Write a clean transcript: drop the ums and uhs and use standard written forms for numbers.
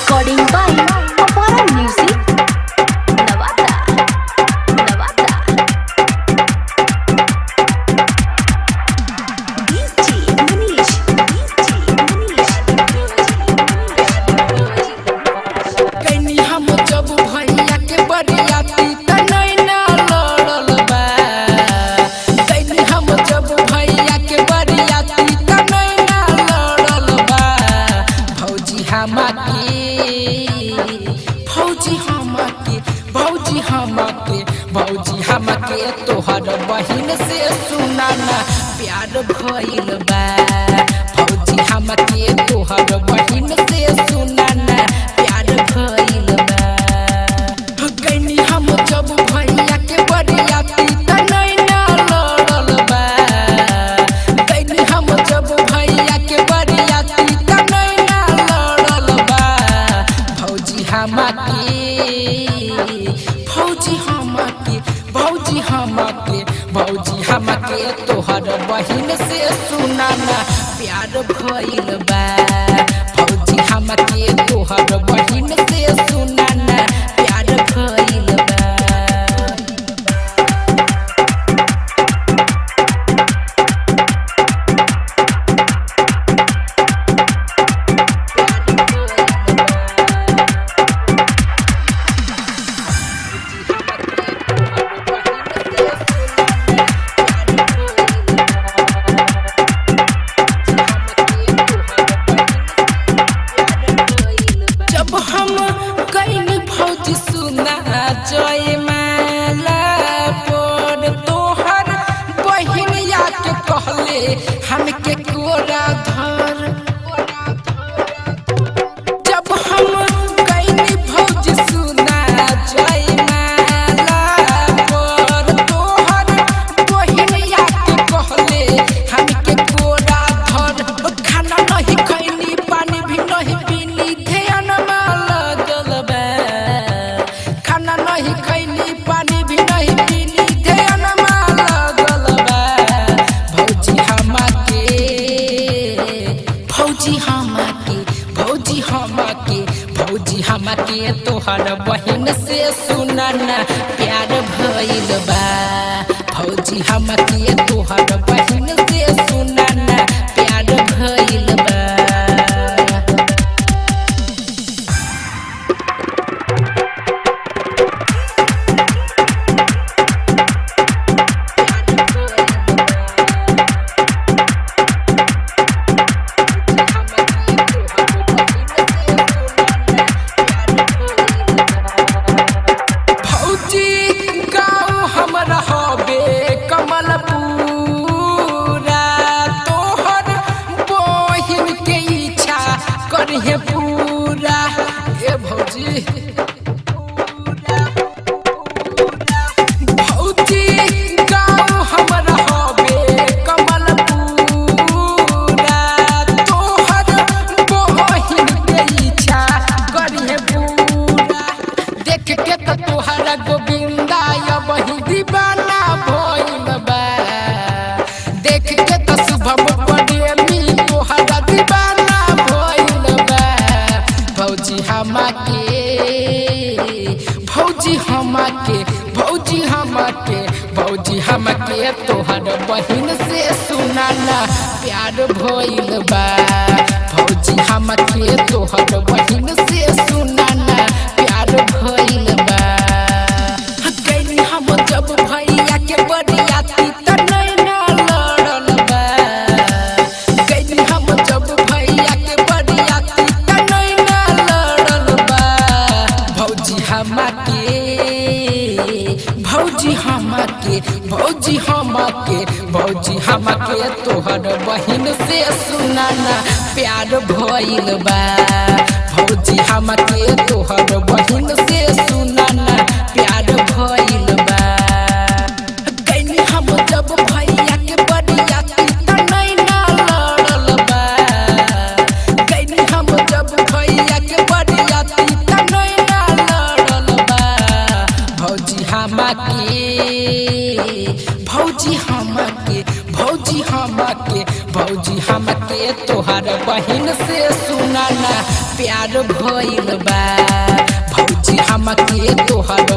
Recording by Apara Music, Navata, Navata. DJ Manish, DJ Manish, DJ कैनी हम जब भैया के बरियाती त नैना लड़ल बा। कैनी हम जब भैया के बरियाती त नैना लड़ल बा। भौजी हमा के, भौजी हमा के, भौजी हमा के, भौजी हमा के तोहर बहिन से सुनाना प्यार भइल बा। भौजी हमा के तोहर बहिन से सुनाना प्यार भइल बा। कैनी हम जब भैया के बरियाती त नैना लड़ल बा। कैनी हम जब भैया के बरियाती त नैना लड़ल बा। भौजी हमा के, भौजी हमा के, भौजी हमा के, भौजी हमा के तोहर बहिन से सुनाना प्यार भइल बा। भौजी हमा के तोहर बहिन से सुनाना प्यार भइल बा। जब हम कैनी भौजी सुना जय माला पर तोहर बहिनिया के कहले हमके कोरा धर। जब हम कैनी भौजी सुना जय माला पर तोहर बहिनिया के कहले हमके कोरा धर। खाना नहीं खैनी पानी भी नहीं पीनी ध्यान लगल बा। खाना नहीं खैनी पानी भी नहीं पीनी ध्यान लगल बा। भौजी हमा के, भौजी हमा के, भौजी हमा के, भौजी हमा के तोहर बहिन से सुनाना प्यार भइल बा। भौजी हमा के तोहर बहिन से सुनाना प्यार भइल बा। भौजी गाँव हमरा हबे कमलपुरा तोहर बहिन के इच्छा करहे पूरा। ए भौजी, भौजी गाँव हमरा हबे कमलपुरा तोहर बहिन के इच्छा करहे पूरा। देख के त तोहरा गोविंदा अब ही दीवाना भइल बा। देख के त शुभम प्रेमी तोहरा दीवाना भइल बा। भौजी हमा के, भौजी हमा के, भौजी हमा के, भौजी हमा के तोहर बहिन से सुनाना प्यार भइल बा। भौजी हमा के तोहर बहिन से सुनाना प्यार भइल बा। कैनी हम जब भैया के बरियाती त नैना लड़ल बा। कैनी हम जब भैया के बरियाती त नैना लड़ल बा। भौजी हमा के, भौजी हमा के, भौजी हमा के, भौजी हमा के तोहर बहिन से सुनाना प्यार भइल बा। भौजी हमा के तोहर बहिन से सुनाना प्यार भइल बा। कैनी हम जब भैया के बरियाती त नैना लड़ल बा। कैनी हम जब भैया के बरियाती त नैना लड़ल बा। भौजी हमा के, भौजी हमके, भौजी हमके, भौजी हमके तोहर बहिन से सुनाना प्यार भइल बा। भौजी हमके तोहर